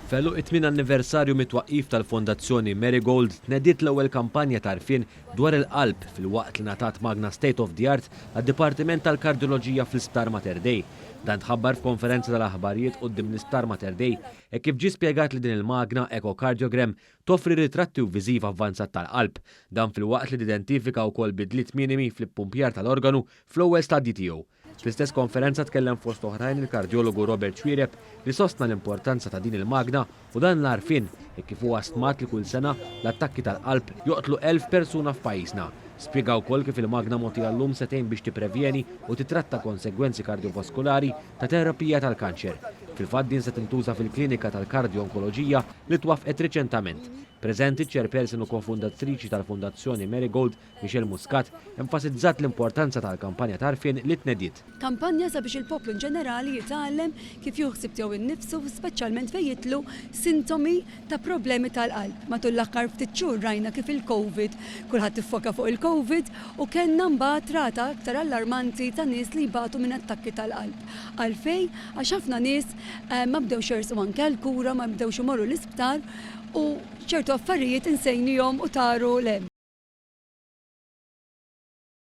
F'għeluq it-tmien anniversarju mit-twaqqif tal-Fondazzjoni Marigold tnediet l-ewwel kampanja t'għarfien dwar il-qalb filwaqt li ngħatat magna state of the art għad-Dipartiment tal-Kardjoloġija fl-Isptar Mater Dei. Dan tħabbar f'konferenza tal-aħbarijiet quddiem l-Isptar Mater Dei hekk kif ġie spjegat li din il-magna echocardiogram toffri ritratti u viżiv avvanzat tal-qalb. Dan filwaqt li tidentifika wkoll bidliet minimi fl-ippumpjar tal-organu fl-ewwel stadji tiegħu. Fl-istess konferenza tkellem fost oħrajn il-kardjologu Robert Xuereb li sostna l-importanza ta' din il-magna u dan l-għarfien hekk kif huwa stmat li kull sena l-attakki tal-qalb joqtlu 1,000 persuna f'pajjiżna. Spjega wkoll kif il-magna mogħtija llum se tgħin biex tipprevjeni u titratta konsegwenzi kardjovaskulari ta' terapija tal-kanċer. Fil-fatt din se tintuża fil-klinika tal-kardjo-onkoloġija li twaffqet riċentament. Preżenti ċ-chairperson u kofundatriċi tal-Fondazzjoni Marigold Michelle Muscat enfasizzat l-importanza tal-kampanja t'għarfien li tnediet. Kampanja sabiex il-poplu in ġenerali jitgħallem kif jieħu ħsieb tiegħu nnifsu, speċjalment fejn jidħlu sintomi ta' problemi tal-qalb. Matul l-aħħar ftit xhur rajna kif il-Covid, kulħadd iffoka fuq il-Covid u kellna mbagħad rata aktar allarmanti ta' nies li jbatu minn attakki tal-qalb. Għalfejn? Għax ħafna nies ma bdewx jersqu anke għall-kura, ma bdewx imorru l-isptar u ċertu affarijiet insejnihom u taru 'l hemm.